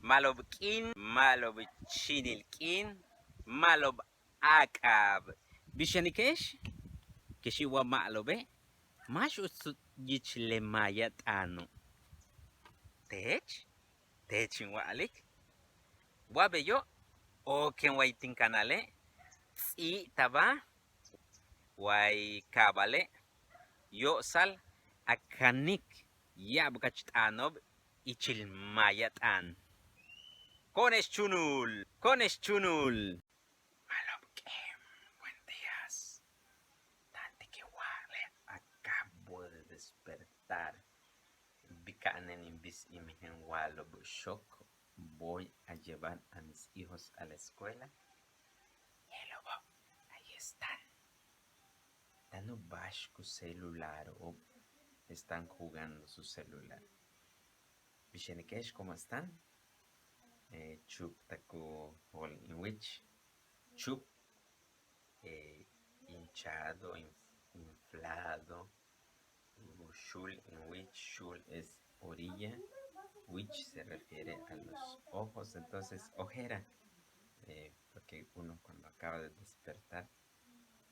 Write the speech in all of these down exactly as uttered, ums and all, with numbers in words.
Ma'alob k'iin, ma'alob chi'inil k'iin, ma'alob áak'ab. Bix yanike'ex? Kexi' wa ma'alobe', máax uts yich le maaya t'aano'. Teech, teech in wa'alik wa beyo', ooken way tin canale', ts'íibtaba way ka'abale' yo'osal a kanik ya'abkach t'aano'ob ichil maaya t'aan. Ko'one'ex chúunul, ko'one'ex chúunul. Ma'alob k'iin, buen días. Táan ti' kin wa'ale', acabo de despertar. Bika'anen in bis in mejen wa'alo'ob xook, voy a llevar a mis hijos a la escuela. Je'elo'obo', ahí están. Táan u báax ku celularo'ob, están jugando su celular. Bix yanike'ex, ¿cómo están? Chu'uptak u jool in wich. Chu'up, hinchado, in- inflado. U xuul in wich, xuul es orilla, wich se refiere a los ojos, entonces ojera, porque uno cuando acaba de despertar,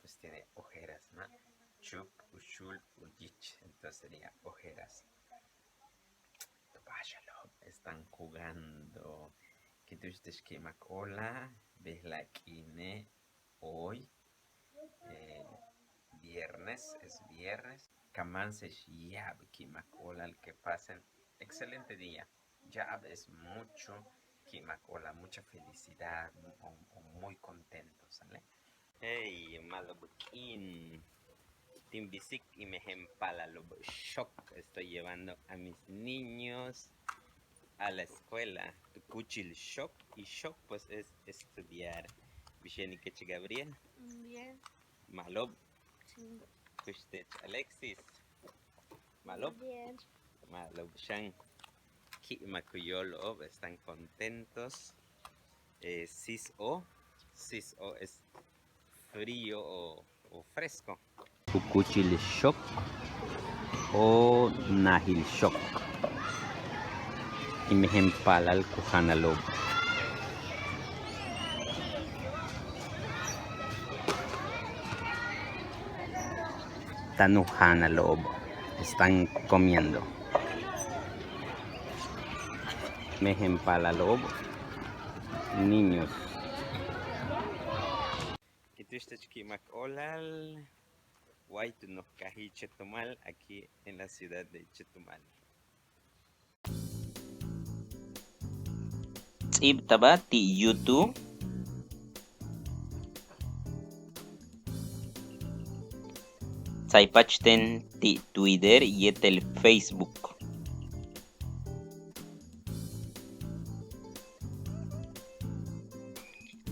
pues tiene ojeras, ¿no? Chu'up, u xuul, u yich, entonces sería ojeras. Tu báaxalo'ob están jugando. Kin túuxta'al ki'imak óolal, bejla'e' k'iine', hoy, viernes, es viernes. Ka máanse'ex ya'ab ki'imak óolal, que pasen excelente día. Ya'ab es mucho ki'imak óolal, mucha felicidad, o muy contento, ¿sale? Hey, ma'alob k'iin. Tin bisik in mejen paalalo'ob xook, estoy llevando a mis niños a la escuela. Tu kúuchil xook, y xook pues es estudiar. Bix yanikech, Gabriel? Bien. Ma'alob. Sí. Kuxtech, Alexis. Ma'alob. Bien. Ma'alob xan. Ki'imak u yóolo'ob, están contentos. Sis o, sis o es frío o fresco. Ku kúuchil xook o najil xook. In mejen paalal ku janalo'ob. Táan u janalo'ob, están comiendo. Mejen paalalo'ob, niños. Kin túuxta'al ki'imak óolal way tu noj kaajil Chetumal, aquí en la ciudad de Chetumal. Ts'íibtaba ti' YouTube. Tsaypach ten ti' Twitter yéetel Facebook.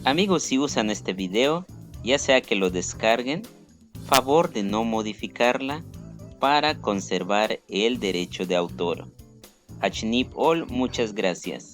Amigos, si usan este video, ya sea que lo descarguen, favor de no modificarla para conservar el derecho de autor. Jach níib óol, muchas gracias.